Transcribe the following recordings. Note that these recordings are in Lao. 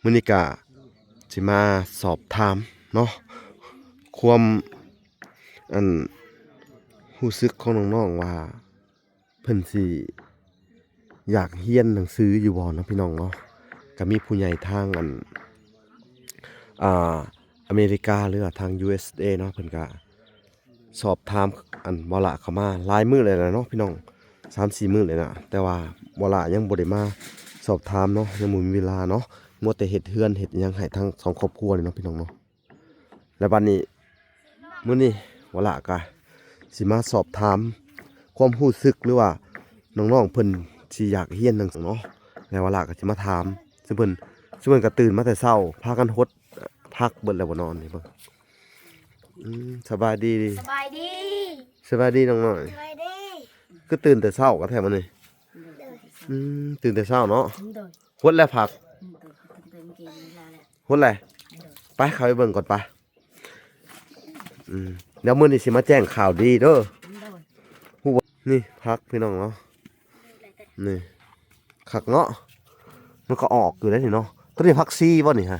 ມື້ນີ້ກະຊິມາສອບຖາມເນາະ ຄວາມ ອັນ ຮູ້ສຶກຂອງນ້ອງໆວ່າ ເພິ່ນຊິຢາກຮຽນໜັງສືຢູ່ບໍ່ເນາະ ພີ່ນ້ອງເນາະ. ກະມີຜູ້ໃຫຍ່ທາງ ອັນ ອ່າ ອາເມລິກາ ຫຼືວ່າທາງ ຢູເອສເອ ເນາະ ເພິ່ນກະ ສອບຖາມ ອັນ ບໍ່ຫຼ້າເຂົ້າມາຫຼາຍມື້ແລ້ວລະເນາະ ພີ່ນ້ອງ ສາມສີ່ມື້ແລ້ວນະ. ແຕ່ວ່າບໍ່ຫຼ້າຍັງບໍ່ໄດ້ມາສອບຖາມເນາະ ຍັງບໍ່ມີເວລາເນາະ ມົວແຕ່ເຮັດເຮືອນເຮັດຫຍັງໃຫ້ທັງສອງຄອບຄົວນີ້ເນາະ ພີ່ນ້ອງເນາະ. ແລ້ວບັດນີ້ ມື້ນີ້ ວະລະກະຊິມາສອບຖາມຄວາມຮູ້ສຶກ ຫຼືວ່ານ້ອງໆເພິ່ນຊິຢາກຮຽນໜັງສືເນາະ. ແລ້ວວະລະກະຊິມາຖາມ ຊຶ່ງເພິ່ນ ຊຶ່ງເພິ່ນກະຕື່ນມາແຕ່ເຊົ້າ ພາກັນຫົດຜັກເບິດແລ້ວບໍ່ນອນນີ້ເບິ່ງ. ອືມ ສະບາຍດີ ສະບາຍດີ ສະບາຍດີນ້ອງນ້ອຍ ສະບາຍດີ. ຄືຕື່ນແຕ່ເຊົ້າກະແທ້ມື້ນີ້? ອືມ ຕື່ນແຕ່ເຊົ້າເນາະ. ໂດຍ ຫົດແລ້ວຜັກ? ອືມ ໂດຍ ຫົດແລ້ວ. ໄປ ເຂົ້າໄປເບິ່ງກ່ອນໄປ. ອືມ ດຽວມື້ນີ້ຊິມາແຈ້ງຂ່າວດີເດີ. ອືມ ໂດຍ ຮູ້ບໍ່? ນີ້ຜັກ ພີ່ນ້ອງເນາະ ນີ້ ຄັກເນາະ ມັນກະອອກຢູ່ເດ້ນີ້ເນາະ. ໂຕນີ້ຜັກຊີບໍ່ນີ້ຮະ?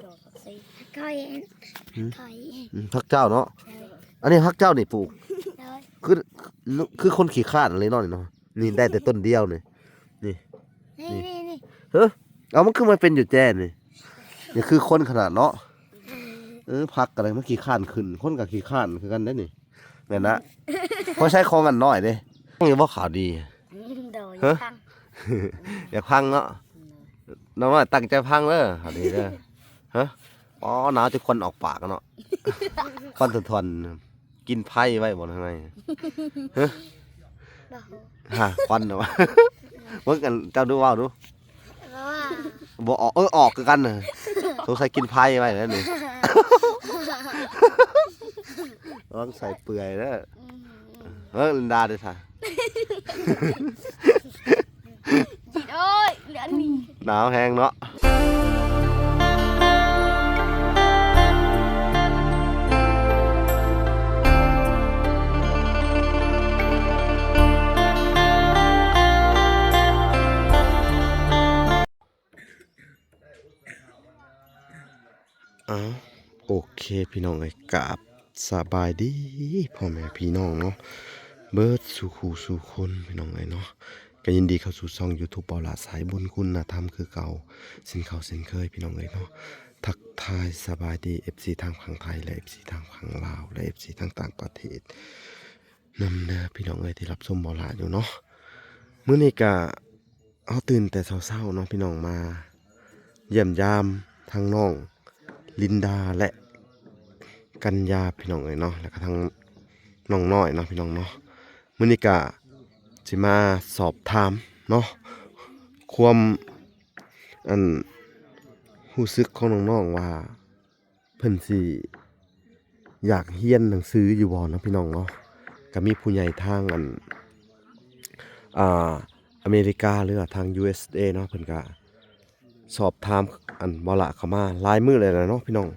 ດອກຜັກຊີ ຜັກໄທ ຫືມ ໄທ ອືມ ຜັກເຈົ້າເນາະ. ເອີ ອັນນີ້ຜັກເຈົ້ານີ້ປູກ ໂດຍ ຄື ຄືຄົນຂີ້ຄ້ານເລີຍເນາະນີ້ເນາະ. ນີ້ໄດ້ແຕ່ຕົ້ນດຽວນີ້ ນີ້ ນີ້ ນີ້ ນີ້ ນີ້ ເຮີ ເອົາ ມັນຄືມາເປັນຢູ່ແຈນີ້ ນີ້ຄືຄົນຂະໜາດເນາະ. ເອີ ຜັກກະໄດ້ ມັນຂີ້ຄ້ານຂຶ້ນ ຄົນກະຂີ້ຄ້ານຄືກັນເດ້ນີ້. ແມ່ນນະ ພໍໃຊ້ຂອງອັນນ້ອຍເດ້. ຍັງບໍ່ຂ່າວດີ? ອືມ ໂດຍ ຮະ ຢາກຟັງ ຢາກຟັງເນາະ. ອືມ ນ້ອງນ້ອຍຕັ້ງໃຈຟັງເດີ ຂ່າວດີເດີ. ຮະ ອໍ ໜາວຈົນຄວັນອອກປາກເນາະ ຄວັນທວນໆ. ກິນໄຟໄວ້ບໍ່ທາງໃນ? ຮະ ບໍ່ຮູ້ ຮະ ຄວັນນະວະ. ເບິ່ງກັນ ເຈົ້າດູ ເວົ້າດູ. ບໍ່ອອກ ເອີ ອອກຄືກັນນະ ສົງໄສກິນໄຟໄວ້ແລ້ວນີ້. ລອງໃສ່ເປື່ອຍເດີ. ອືມ ເອີ ລິນດາເດ້ຊະ. ໂອ້ຍ ເລື່ອງນີ້ ໜາວແຮງເນາະ. ອ້າວ ໂອເຄ ພີ່ນ້ອງເອີຍ ກາບສະບາຍດີພໍ່ແມ່ພີ່ນ້ອງເນາະ ເບິດສູ່ຄູ່ສູ່ຄົນ ພີ່ນ້ອງເອີຍເນາະ. ກະຍິນດີເຂົ້າສູ່ຊ່ອງຢູທູບ ເບົາຫຼ້າ ສາຍບຸນຄຸນນະທຳຄືເກົ່າ ເຊັ່ນເກົ່າເຊັ່ນເຄີຍ ພີ່ນ້ອງເອີຍເນາະ. ທັກທາຍສະບາຍດີ ເອັຟຊີ ທາງຝັ່ງໄທ ແລະ ເອັຟຊີ ທາງຝັ່ງລາວ ແລະ ເອັຟຊີ ທາງຕ່າງປະເທດນຳເດີ ພີ່ນ້ອງເອີຍ ທີ່ຮັບຊົມເບົາຫຼ້າຢູ່ເນາະ. ມື້ນີ້ກະ ເຮົາຕື່ນແຕ່ເຊົ້າໆເນາະ ພີ່ນ້ອງ ມາຢ້ຽມຢາມທັງນ້ອງລິນດາ ແລະ ກັນຍາ ພີ່ນ້ອງເອີຍເນາະ ແລ້ວກະທັງນ້ອງນ້ອຍເນາະ ພີ່ນ້ອງເນາະ. ມື້ນີ້ກະຊິມາສອບຖາມເນາະ ຄວາມ ອັນ ຮູ້ສຶກຂອງນ້ອງໆວ່າ ເພິ່ນຊິຢາກຮຽນໜັງສືຢູ່ບໍ່ເນາະ ພີ່ນ້ອງເນາະ. ກະມີຜູ້ໃຫຍ່ທາງ ອັນ ອ່າ ອາເມລິກາ ຫຼືວ່າທາງ ຢູເອສເອ ເນາະ ເພິ່ນກະສອບຖາມ ອັນ ບໍ່ຫຼ້າເຂົ້າມາຫຼາຍມື້ແລ້ວລະເນາະ ພີ່ນ້ອງ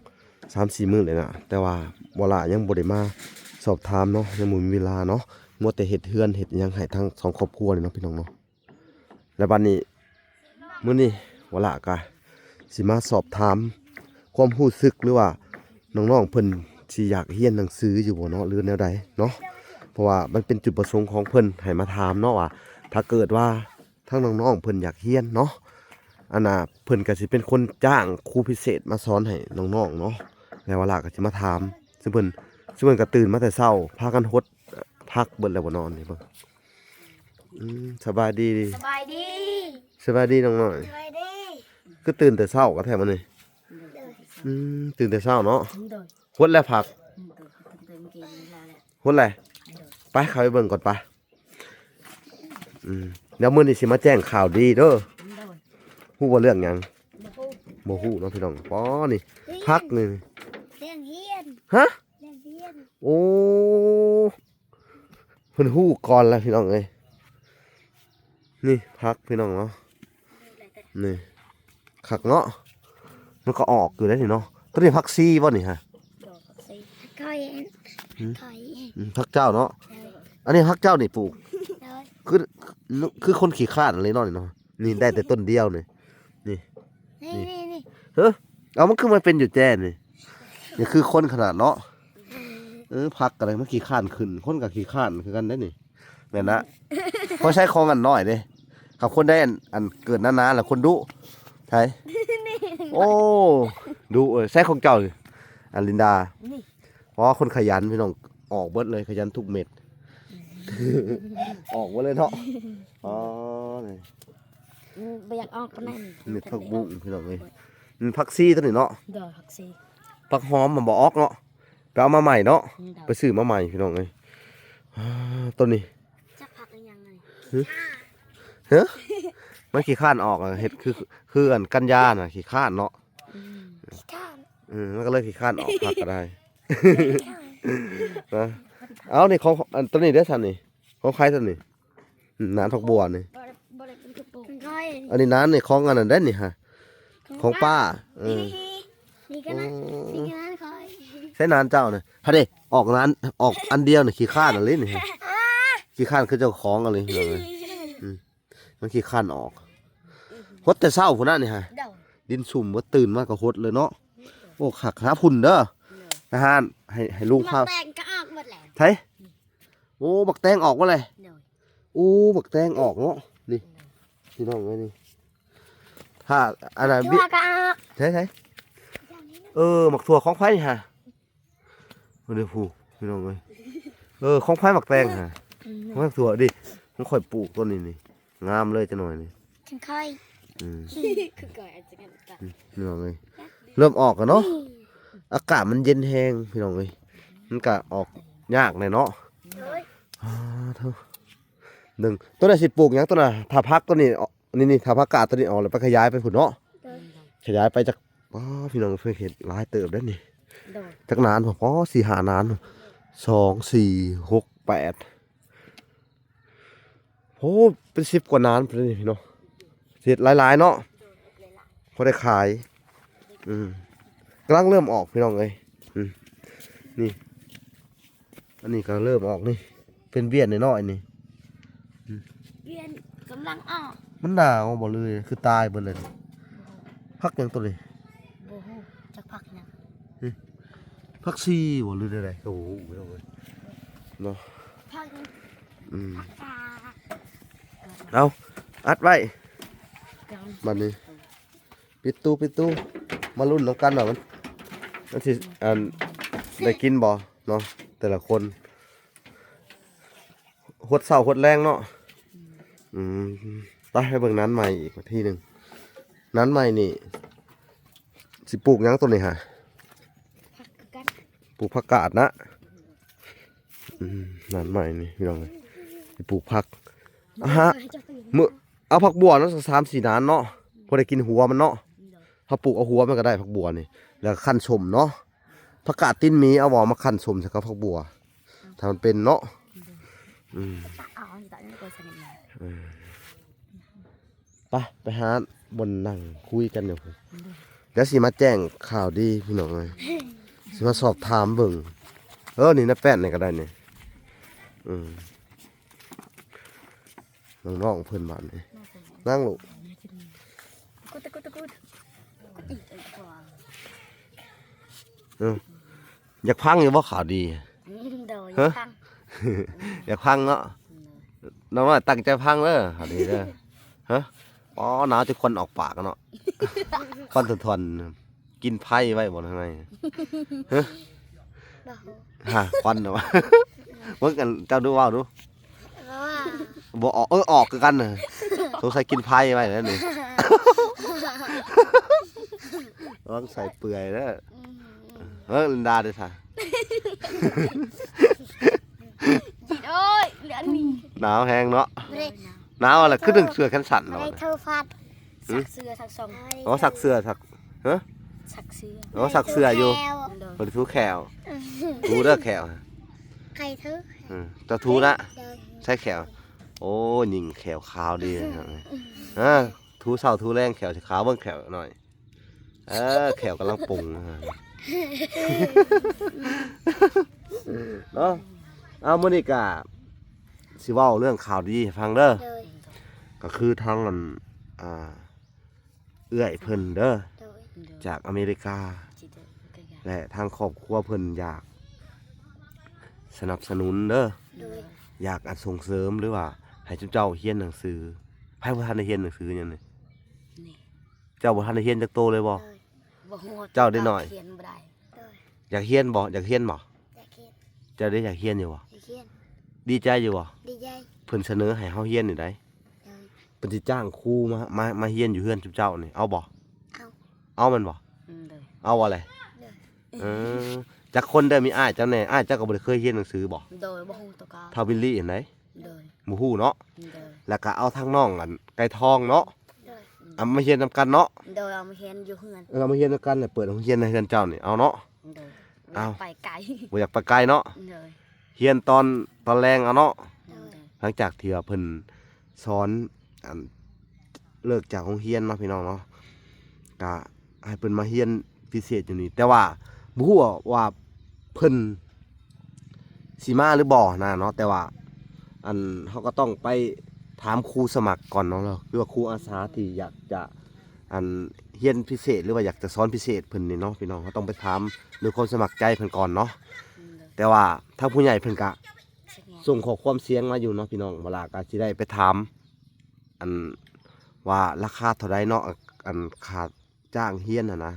ສາມສີ່ມື້ແລ້ວນະ. ແຕ່ວ່າບໍ່ຫຼ້າຍັງບໍ່ໄດ້ມາສອບຖາມເນາະ ຍັງບໍ່ມີເວລາເນາະ ມົວແຕ່ເຮັດເຮືອນເຮັດຫຍັງໃຫ້ທັງສອງຄອບຄົວນີ້ເນາະ ພີ່ນ້ອງເນາະ. ແລ້ວບັດນີ້ ມື້ນີ້ວະລະກະຊິມາສອບຖາມຄວາມຮູ້ສຶກ ຫຼືວ່ານ້ອງໆເພິ່ນຊິຢາກຮຽນໜັງສືຢູ່ບໍ່ເນາະ ຫຼືແນວໃດເນາະ. ເພາະວ່າມັນເປັນຈຸດປະສົງຂອງເພິ່ນໃຫ້ມາຖາມເນາະ ວ່າຖ້າເກີດວ່າທາງນ້ອງໆເພິ່ນຢາກຮຽນເນາະ ອັນນ່າ ເພິ່ນກະຊິເປັນຄົນຈ້າງຄູພິເສດມາສອນໃຫ້ນ້ອງໆເນາະ. ແລ້ວວະລະກະຊິມາຖາມ ຊຶ່ງເພິ່ນ ຊຶ່ງເພິ່ນກະຕື່ນມາແຕ່ເຊົ້າ ພາກັນຫົດຜັກເບິດແລ້ວບໍ່ນອນນີ້ເບິ່ງ. ອືມ ສະບາຍດີ ສະບາຍດີ ສະບາຍດີນ້ອງນ້ອຍ ສະບາຍດີ. ຄືຕື່ນແຕ່ເຊົ້າກະແທ້ມື້ນີ້? ອືມ ຕື່ນແຕ່ເຊົ້າເນາະ. ໂດຍ ຫົດແລ້ວຜັກ? ອືມ ໂດຍ ຫົດແລ້ວ. ໂດຍ ໄປ ເຂົ້າໄປເບິ່ງກ່ອນໄປ. ອືມ ດຽວມື້ນີ້ຊິມາແຈ້ງຂ່າວດີເດີ. ໂດຍ ຮູ້ບໍ່ເລື່ອງຫຍັງ? ບໍ່ຮູ້ ບໍ່ຮູ້ເນາະ ພີ່ນ້ອງ. ປໍ ນີ້ ເຮີ້ຍ ຜັກນີ້ ເລື່ອງຮຽນ. ຮະ? ເລື່ອງຮຽນ. ໂອ້ ເພິ່ນຮູ້ກ່ອນແລ້ວ ພີ່ນ້ອງເອີຍ. ນີ້ຜັກ ພີ່ນ້ອງເນາະ ນີ້ ຄັກເນາະ ມັນກະອອກຢູ່ເດ້ນີ້ເນາະ. ໂຕນີ້ຜັກຊີບໍ່ນີ້ຮະ? ດອກຜັກຊີ ຜັກໄທ ຫືມ ໄທ ອືມ ຜັກເຈົ້າເນາະ. ເອີ ອັນນີ້ຜັກເຈົ້ານີ້ປູກ ໂດຍ ຄື ຄືຄົນຂີ້ຄ້ານເລີຍເນາະນີ້ເນາະ. ນີ້ໄດ້ແຕ່ຕົ້ນດຽວນີ້ ນີ້ ນີ້ ນີ້ ນີ້ ນີ້ ເຮີ້ ເອົາ ມັນຄືມາເປັນຢູ່ແຈ້ນີ້ ຢ່າຄືຄົນຂະໜາດເນາະ. ເອີ ຜັກກໍໄດ້ ມັນຂີ້ຄ້ານຂຶ້ນ ຄົນກໍຂີ້ຄ້ານຄືກັນເດ້ນີ້. ແມ່ນນະ ຂ້ອຍໃຊ້ຂອງອັນນ້ອຍເດ້ ຄັນຄົນໃດອັນ ອັນເກີດໜາໆ ແລ້ວຄົນດຸ ໃຊ້ ໂອ້ ດຸເອີຍ. ໃຊ້ຂອງເຈົ້ານີ້ ອັນລິນດາ ນີ້ ອໍ ຄົນຂະຫຍັນພີ່ນ້ອງ ອອກເບິດເລີຍ ຂະຫຍັນທຸກເມັດ ອອກເບິດເລີຍເນາະ. ອໍ ນີ້ ອືມ ບໍ່ຢາກອອກປານໃດນີ້ ເມັດຜັກບຸ້ງພີ່ນ້ອງເອີຍ. ອືມ ຜັກຊີຕົວນີ້ເນາະ ໂດຍ ຜັກຊີ ຜັກຫອມມັນບໍ່ອອກເນາະ ໄປເອົາມາໃໝ່ເນາະ ອືມ ໂດຍ ໄປຊື້ມາໃໝ່ພີ່ນ້ອງເອີຍ. ອ່າ ຕົວນີ້ ຈັກຜັກອີຫຍັງນີ້ ຫຶ ຫຶ ມັນຂີ້ຄ້ານອອກ ເຮັດຄື ຄືອັນກັນຍານະ ຂີ້ຄ້ານເນາະ. ອືມ ຂີ້ຄ້ານ ເອີ ມັນກໍເລີຍຂີ້ຄ້ານອອກຜັກກໍໄດ້ ນະ. ເອົາ ນີ້ຂອງ ອັນຕົວນີ້ເດ້ຊັ້ນນີ້ ຂອງໃຜຕົວນີ້? ອືມ ໜານຜັກບົວນີ້ ບໍ່ໄດ້ ບໍ່ໄດ້ເປັນຜູ້ປູກ ອັນນີ້ໜານນີ້ຂອງອັນນັ້ນເດ້ນີ້ຫະ ຂອງປ້າ ຂອງປ້າ ເອີ ນີ້ກໍນານ ໂອ້ ນີ້ກໍນານຂ້ອຍ ໃຊ້ໜານເຈົ້ານະ ຫາເດ້ ອອກໜານ ອອກອັນດຽວນີ້ຂີ້ຄ້ານອີ່ຫຼີນີ້ ຂີ້ຄ້ານຄືເຈົ້າຂອງອີ່ຫຼີ ອືມ ມັນຂີ້ຄ້ານອອກ ຫົດແຕ່ເຊົ້າພຸ້ນນະນີ້ຫະ ໂດຍ ດິນຊຸ່ມ ບໍ່ຕື່ນມາກໍຫົດເລີຍເນາະ. ໂອ້ ຄັກ ຫາພຸ້ນເດີ ໂດຍ ທະຫານ ໃຫ້ ໃຫ້ລຸງພາ ບັກແຕງກໍອອກໝົດແລ້ວ ໃສ ໂອ້ ບັກແຕງອອກໝົດແລ້ວ ໂດຍ ໂອ້ ບັກແຕງອອກເນາະ ນີ້ ໂດຍ ພີ່ນ້ອງເອີຍ ນີ້ ຖ້າອັນນັ້ນ ໝາກຖົ່ວກໍອອກ ໃສໆ ເອີ ໝາກຖົ່ວຂອງໃຜນີ້ຫະ ເບິ່ງເດີຜູ້ ພີ່ນ້ອງເອີຍ ເອີ ຂອງໃຜໝາກແຕງຫະ ອືມ ຂອງໝາກຖົ່ວເດ້ ຂອງຂ້ອຍປູກຕົ້ນນີ້ນີ້ ງາມເລີຍຈັກໜ່ອຍນີ້ ຂອງຂ້ອຍ ອືມ ຂອງຂ້ອຍອາດຈະງາມກວ່າ ອືມ ພີ່ນ້ອງເອີຍ ເລີ່ມອອກແລ້ວເນາະ ອາກາດມັນເຢັນແຮງ ພີ່ນ້ອງເອີຍ ມັນກະອອກຍາກແດ່ເນາະ. ໂດຍ ອ່າ ໂທ້ ໜຶ່ງ ຕົວນັ້ນຊິປູກຫຍັງຕົວນັ້ນ ຖ້າຜັກຕົວນີ້ ນີ້ ນີ້ ຖ້າຜັກກາດຕົວນີ້ອອກແລ້ວ ໄປຂະຫຍາຍໄປພຸ້ນເນາະ ໂດຍ ຂະຫຍາຍໄປຈັກ ປ້າ ພີ່ນ້ອງ ເພິ່ນເຮັດຫຼາຍເຕີບເດ້ນີ້ ໂດຍ ຈັກໜານ ພໍສີ່ຫ້າໜານ ສອງ ສີ່ ຫົກ ແປດ ໂອ້ ເປັນສິບກວ່າໜານພຸ້ນເດ້ນີ້ເນາະ ເຮັດຫຼາຍໆເນາະ ໂດຍ ເຮັດຫຼາຍໆ ພໍໄດ້ຂາຍ ອືມ ກຳລັງເລີ່ມອອກ ພີ່ນ້ອງເອີຍ ອືມ ນີ້ ອັນນີ້ກໍເລີ່ມອອກນີ້ ເປັນເບ້ຍນ້ອຍໆນີ້ ອືມ ເບ້ຍກຳລັງອອກ ມັນໜາວບໍ່ ຫຼືຄືຕາຍເບິດເລີຍ? ຜັກຫຍັງໂຕນີ້? ບໍ່ຮູ້ຈັກຜັກຫຍັງ ຫຶ ຜັກຊີບໍ່ ຫຼືແນວໃດ ກໍບໍ່ຮູ້ເນາະ ເນາະ ຜັກຫຍັງ ອືມ ຜັກກາດ ເອົາ ອັດໄວ້ ບັດນີ້ ປິດຕູ້ ປິດຕູ້ ມາລຸ້ນນຳກັນວ່າມັນ ມັນຊິ ອັນ ໄດ້ກິນບໍ່ເນາະ ແຕ່ລະຄົນ ຫົດເຊົ້າຫົດແລງເນາະ ອືມ ອືມ ໄປ ໄປເບິ່ງນານໃໝ່ອີກທີໜຶ່ງ ນານໃໝ່ນີ້ ຊິປູກຫຍັງໂຕນີ້ຫະ? ຜັກຄືກັນ ປູກຜັກກາດນະ ອືມ ນານໃໝ່ນີ້ພີ່ນ້ອງເອີຍ ຊິປູກຜັກ ອາຮະ ມື້ ເອົາຜັກບົວເນາະ ສາມສີ່ໜານເນາະ ພໍໄດ້ກິນຫົວມັນເນາະ ເຮົາປູກເອົາຫົວມັນກໍໄດ້ຜັກບົວນີ້ ແລ້ວກໍຄັ້ນສົ້ມເນາະ ຜັກກາດຕີນໝີ ເອົາບໍ່ ມາຄັ້ນສົ້ມໃສ່ກັບຜັກບົວ ຖ້າມັນເປັນເນາະ ອືມ ເອີ ໄປ ໄປຫາບ່ອນນັ່ງຄຸຍກັນຢູ່ ດຽວຊິມາແຈ້ງຂ່າວດີພີ່ນ້ອງເອີຍ ຊິມາສອບຖາມເບິ່ງ ເອີ ນີ້ນະ ແປ້ນນີ້ກໍໄດ້ນີ້ ອືມ ນ້ອງໆເພິ່ນບາດນີ້ ນັ່ງລູກ ເອີ ຢາກຟັງຢູ່ບໍ່ຂ່າວດີ? ໂດຍ ຢາກຟັງ ຢາກຟັງເນາະ ໂດຍ ນ້ອງນ້ອຍຕັ້ງໃຈຟັງເດີ ຂ່າວດີເດີ ຮະ ອໍ ໜາວຈົນຄວັນອອກປາກເນາະ ຄວັນທອນໆ ກິນໄຟໄວ້ບໍ່ທາງໃນ ຮະ ບໍ່ຮູ້ ຮະ ຄວັນນະວະ ເບິ່ງກັນ ເຈົ້າດູເວົ້າດູ ບໍ່ອອກ ເອີ ອອກຄືກັນນະ ສົງໄສກິນໄຟໄວ້ແລ້ວນີ້ ລະວັງໃສ່ເປື່ອຍເດີ ອືມ ເອີ ລິນດາເດີຊະ ໂອ້ຍ ເຫຼືອນີ້ ໜາວແຮງເນາະ ບໍ່ໄດ້ ໜາວລະ ຄືດຶງເສື້ອແຂນສັ້ນ ບໍ່ໄດ້ ເນາະ ໂທຟັດ ຫຶ ຊັກເສື້ອຊັກສອງ ອໍ ຊັກເສື້ອຊັກ ຮະ ຊັກເສື້ອ ອໍ ຊັກເສື້ອຢູ່ ແຂ້ວ ໂດຍ ບໍ່ໄດ້ຖູແຂ້ວ ຖູເດີແຂ້ວ ໃຄຖູ ອືມ ເຈົ້າຖູນະ ໂດຍ ໃຊ້ແຂ້ວ ໂອ້ ຍິງແຂ້ວຂາວດີ ເອີ ຖູເຊົ້າຖູແລງແຂ້ວຊິຂາວ ເບິ່ງແຂ້ວໜ້ອຍ ເອີ ແຂ້ວກຳລັງປົງ ເນາະ ເອົາ ມື້ນີ້ກະຊິເວົ້າເລື່ອງຂ່າວດີໃຫ້ຟັງເດີ ໂດຍ ກໍຄືທາງອັນ ອ່າ ເອື້ອຍເພິ່ນເດີ ໂດຍ ໂດຍ ຈາກອາເມລິກາ ແລະທາງຄອບຄົວເພິ່ນຢາກສະໜັບສະໜູນເດີ ໂດຍ ຢາກອັນສົ່ງເສີມ ຫຼືວ່າໃຫ້ຊຸມເຈົ້າຮຽນໜັງສື. ໃຜບໍ່ທັນໄດ້ຮຽນໜັງສືຫຍັງນີ້? ນີ້ ເຈົ້າບໍ່ທັນໄດ້ຮຽນຈັກໂຕເລີຍບໍ່? ໂດຍ ບໍ່ຮູ້ ເຈົ້າເດັກນ້ອຍ ຮຽນບໍ່ໄດ້. ໂດຍ ຢາກຮຽນບໍ່? ຢາກຮຽນບໍ່? ຢາກຮຽນ. ເຈົ້າເດ ຢາກຮຽນຢູ່ບໍ່? ຢາກຮຽນ. ດີໃຈຢູ່ບໍ່? ດີໃຈ. ເພິ່ນສະເໜີໃຫ້ເຮົາຮຽນນີ້ໃດ໋ ໂດຍ ເພິ່ນຊິຈ້າງຄູມາ ມາ ມາຮຽນຢູ່ເຮືອນຊຸມເຈົ້ານີ້ ເອົາບໍ່? ເອົາ. ເອົາແມ່ນບໍ່? ອືມ ໂດຍ ເອົາບໍ່ແຫຼະ? ໂດຍ ເອີ ຈັກຄົນເດີ ມີອ້າຍເຈົ້າແດ່? ອ້າຍເຈົ້າກໍບໍ່ໄດ້ເຄີຍຮຽນໜັງສືບໍ່? ໂດຍ ບໍ່ຮູ້ຕົວການ ທ້າວບິນລີຫັ້ນໃດ໋. ໂດຍ ບໍ່ຮູ້ເນາະ. ໂດຍ ແລ້ວກໍເອົາທາງນ້ອງອັນໄກ່ທອງເນາະ ໂດຍ ເອົາມາຮຽນນຳກັນເນາະ. ໂດຍ ເອົາມາຮຽນຢູ່ເຮືອນ ເອີ ເອົາມາຮຽນນຳກັນ ເປີດໂຮງຮຽນໃນເຮືອນເຈົ້ານີ້ ເອົາເນາະ. ໂດຍ ເອົາ ບໍ່ຢາກໄປໄກ ບໍ່ຢາກໄປໄກເນາະ. ໂດຍ ຮຽນຕອນ ຕອນແລງເອົາເນາະ. ໂດຍ ຫຼັງຈາກທີ່ວ່າເພິ່ນສອນ ອັນ ເລີກຈາກໂຮງຮຽນເນາະ ພີ່ນ້ອງເນາະ ກະໃຫ້ເພິ່ນມາຮຽນພິເສດຢູ່ນີ້ ແຕ່ວ່າບໍ່ຮູ້ວ່າເພິ່ນຊິມາຫຼືບໍ່ນະເນາະ. ແຕ່ວ່າ ອັນ ເຮົາກໍຕ້ອງໄປຖາມຄູສະໝັກກ່ອນເນາະ ຫຼືວ່າຄູອາສາທີ່ຢາກຈະ ອັນ ຮຽນພິເສດ ຫຼືວ່າຢາກຈະສອນພິເສດເພິ່ນນີ້ເນາະ ພີ່ນ້ອງ. ເຮົາຕ້ອງໄປຖາມດ້ວຍຄວາມສະໝັກໃຈເພິ່ນກ່ອນເນາະ. ແຕ່ວ່າທາງຜູ້ໃຫຍ່ເພິ່ນກະ ສະຫຍັງ ສົ່ງຂໍ້ຄວາມສຽງມາຢູ່ເນາະ ພີ່ນ້ອງ. ເວລາກໍຊິໄດ້ໄປຖາມ ອັນ ວ່າລາຄາເທົ່າໃດເນາະ ອັນ ຄ່າຈ້າງຮຽນຫັ້ນນະ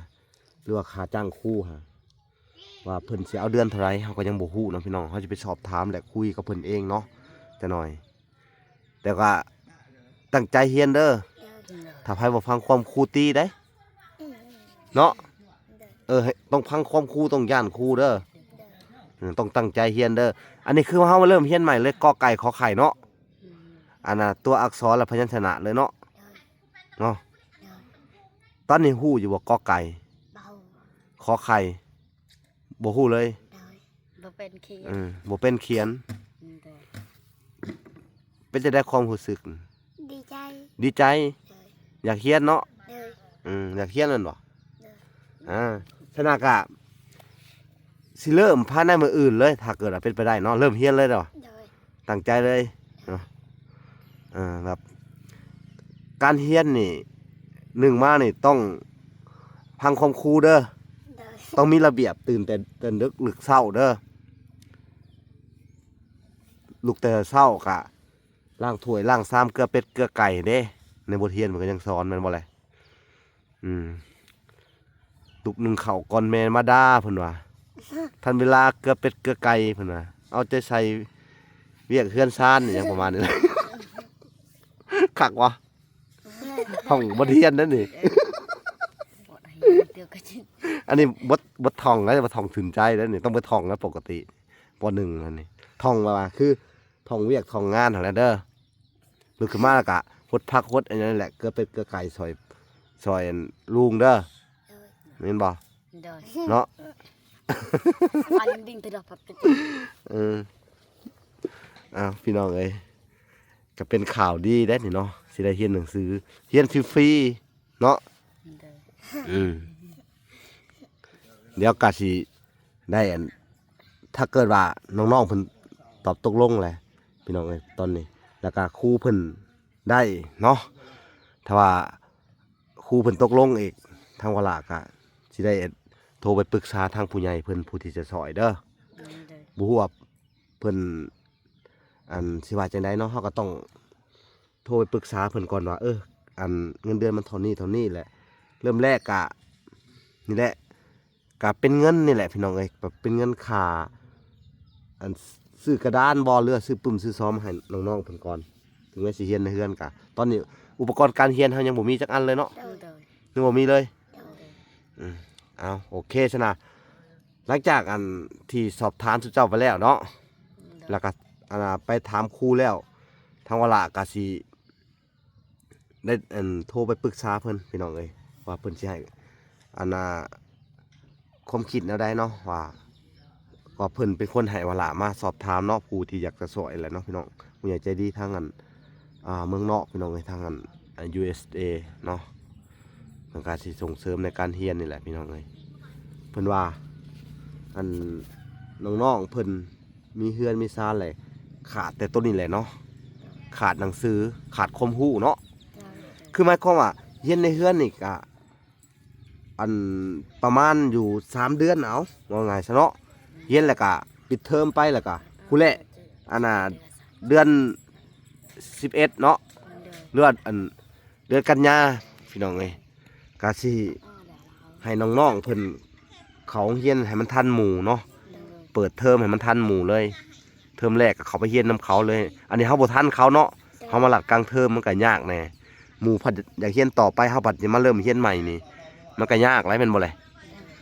ຫຼືວ່າຄ່າຈ້າງຄູຫັ້ນ ວ່າເພິ່ນຊິເອົາເດືອນເທົ່າໃດ ເຮົາກໍຍັງບໍ່ຮູ້ເນາະ ພີ່ນ້ອງ. ເຮົາຈະໄປສອບຖາມ ແລະ ຄຸຍກັບເພິ່ນເອງເນາະ ຈັກໜ້ອຍ. ແຕ່ກໍຕັ້ງໃຈຮຽນເດີ ໂດຍ ຖ້າໃຜບໍ່ຟັງຄວາມຄູຕີເດ້ ອືມ ເນາະ. ໂດຍ ເອີ ໃຫ້ ຕ້ອງຟັງຄວາມຄູ ຕ້ອງຢ້ານຄູເດີ ໂດຍ ເອີ ຕ້ອງຕັ້ງໃຈຮຽນເດີ. ອັນນີ້ຄືເຮົາມາເລີ່ມຮຽນໃໝ່ເລີຍ ກໍໄກ່ ຂໍໄຂ່ເນາະ. ອືມ ອັນນ່າ ຕົວອັກສອນ ແລະ ພະຍັນຊະນະເລີຍເນາະ ໂດຍ ເນາະ. ໂດຍ ຕອນນີ້ຮູ້ຢູ່ບໍ່ ກໍໄກ່? ບໍ່ຮູ້. ຂໍໄຂ່? ບໍ່ຮູ້ເລີຍ. ໂດຍ ບໍ່ເປັນຂຽນ. ເອີ ບໍ່ເປັນຂຽນ. ໂດຍ ເປັນຈັ່ງໃດຄວາມຮູ້ສຶກ? ດີໃຈ. ດີໃຈ? ໂດຍ ຢາກຮຽນເນາະ? ໂດຍ ອືມ ຢາກຮຽນແມ່ນບໍ່? ໂດຍ ອ່າ ຊະນະກະຊິເລີ່ມພາຍໃນມື້ອື່ນເລີຍ ຖ້າເກີດວ່າເປັນໄປໄດ້ເນາະ ເລີ່ມຮຽນເລີຍເນາະ. ໂດຍ ຕັ້ງໃຈເລີຍເນາະ. ເອີ ແບບການຮຽນນີ້ ໜຶ່ງມານີ້ຕ້ອງຟັງຄວາມຄູເດີ. ໂດຍ ຕ້ອງມີລະບຽບ ຕື່ນແຕ່ ແຕ່ດຶກ ລຸກເຊົ້າເດີ. ລຸກແຕ່ເຊົ້າກະລ້າງຖ້ວຍລ້າງຊາມ ເກືອເປັດເກືອໄກ່ເດ້. ໃນບົດຮຽນເພິ່ນກໍຍັງສອນແມ່ນບໍ່ແລະ? ອືມ ລຸກໜຶ້ງເຂົ້າກ່ອນແມ່ມາດາ ເພິ່ນວ່າ ທັນເວລາເກືອເປັດເກືອໄກ່ ເພິ່ນວ່າ ເອົາໃຈໃສ່ວຽກເຮືອນຊານ ອີຫຍັງປະມານນີ້. ຄັກບໍ່? ທ່ອງບົດຮຽນນັ້ນນີ້. ອັນນີ້ບົດ ບົດທ່ອງນະ ບໍ່ທ່ອງຖືນໃຈເດ້ນີ້ ຕ້ອງໄປທ່ອງນະ. ປົກກະຕິ ປໍໜຶ່ງຫັ້ນນີ້ ທ່ອງແບບວ່າຄື ທ່ອງວຽກທ່ອງງານຫັ້ນແຫຼະເດີ. ລຸກຂຶ້ນມາແລ້ວກະຫົດຜັກຫົດອັນນັ້ນແຫຼະ ເກືອເປັດເກືອໄກ່ ຊ່ອຍ ຊ່ອຍອັນລຸງເດີ. ໂດຍ ແມ່ນບໍ່? ໂດຍ ເນາະ. ເອີ ອ້າວ ພີ່ນ້ອງເອີຍ ກໍເປັນຂ່າວດີເດ້ນີ້ເນາະ ຊິໄດ້ຮຽນໜັງສື ຮຽນຟຣີໆ ເນາະ. ໂດຍ ອືມ ດຽວກະຊິໄດ້ອັນ ຖ້າເກີດວ່ານ້ອງໆເພິ່ນຕອບຕົກລົງແຫຼະ ພີ່ນ້ອງເອີຍ ຕອນນີ້ ແລ້ວກະຄູເພິ່ນໄດ້ເນາະ ຖ້າວ່າຄູເພິ່ນຕົກລົງອີກ ທາງວາລະກະຊິໄດ້ໂທໄປປຶກສາທາງຜູ້ໃຫຍ່ເພິ່ນ ຜູ້ທີ່ຈະຊ່ອຍເດີ. ໂດຍ ບໍ່ຮູ້ວ່າເພິ່ນ ອັນ ຊິວ່າຈັ່ງໃດເນາະ ເຮົາກໍຕ້ອງ ໂທໄປປຶກສາເພິ່ນກ່ອນວ່າ ເອີ ອັນ ເງິນເດືອນມັນເທົ່ານີ້ເທົ່ານີ້ແຫຼະ. ເລີ່ມແລກກະນີ້ແຫຼະ ກະເປັນເງິນນີ້ແຫຼະ ພີ່ນ້ອງເອີຍ ແບບເປັນເງິນຄ່າ ອັນ ຊື້ກະດານບໍ່ ຫຼືວ່າຊື້ປຶ້ມຊື້ຊອມໃຫ້ນ້ອງໆເພິ່ນກ່ອນ ເຖິງແມ່ນຊິຮຽນໃນເຮືອນກະ ຕອນນີ້ອຸປະກອນການຮຽນເຮົາຍັງບໍ່ມີຈັກອັນເລີຍເນາະ. ໂດຍ ຍັງບໍ່ມີເລີຍ. ໂດຍ ອືມ ເອົາ ໂອເຄຊັ້ນນະ ຫຼັງຈາກອັນທີ່ສອບຖາມຊຸມເຈົ້າໄປແລ້ວເນາະ ໂດຍ ແລ້ວກໍ ອັນນ່າ ໄປຖາມຄູແລ້ວ ທາງວາລະກໍຊິໄດ້ ອັນ ໂທໄປປຶກສາເພິ່ນ ພີ່ນ້ອງເອີຍ ວ່າເພິ່ນຊິໃຫ້ ອັນນ່າ ຄວາມຄິດແນວໃດເນາະ ວ່າ ກໍເພິ່ນເປັນຄົນໃຫ້ວາລະມາສອບຖາມເນາະ ຜູ້ທີ່ຢາກຈະຊ່ວຍແຫຼະເນາະ ພີ່ນ້ອງ. ຜູ້ໃຫຍ່ໃຈດີທາງ ອັນ ອ່າ ເມືອງນອກ ພີ່ນ້ອງເອີຍ ທາງອັນ ອ່າ ຢູເອສເອ ເນາະ ເພິ່ນກະຊິສົ່ງເສີມໃນການຮຽນນີ້ແຫຼະ ພີ່ນ້ອງເອີຍ. ເພິ່ນວ່າ ອັນ ນ້ອງໆເພິ່ນມີເຮືອນມີຊານແຫຼະ ຂາດແຕ່ໂຕນີ້ແຫຼະເນາະ ຂາດໜັງສື ຂາດຄວາມຮູ້ເນາະ. ຄືໝາຍຄວາມວ່າຮຽນໃນເຮືອນນີ້ກະ ອັນປະມານຢູ່ສາມເດືອນ ເອົາ ເວົ້າງ່າຍຊະເນາະ. ຮຽນແລ້ວກະປິດເທີມໄປ ແລ້ວກະພຸ້ນແຫຼະ ອັນນ່າ ເດືອນສິບເອັດເນາະ ເດືອນ ອັນ ເດືອນກັນຍາ ພີ່ນ້ອງເອີຍ. ກະຊິໃຫ້ນ້ອງໆເພິ່ນເຂົ້າໂຮງຮຽນໃຫ້ມັນທັນໝູ່ເນາະ ເປີດເທີມໃຫ້ມັນທັນໝູ່ເລີຍ. ເທີມແລກກໍເຂົ້າໄປຮຽນນຳເຂົາເລີຍ. ອັນນີ້ເຮົາບໍ່ທັນເຂົາເນາະ ເຮົາມາລັດກາງເທີມມັນກໍຍາກແດ່. ໝູ່ພັດຢາກຮຽນຕໍ່ໄປ ເຮົາພັດຈະມາເລີ່ມຮຽນໃໝ່ນີ້ ມັນກໍຍາກຫຼາຍ ແມ່ນບໍ່ແຫຼະ?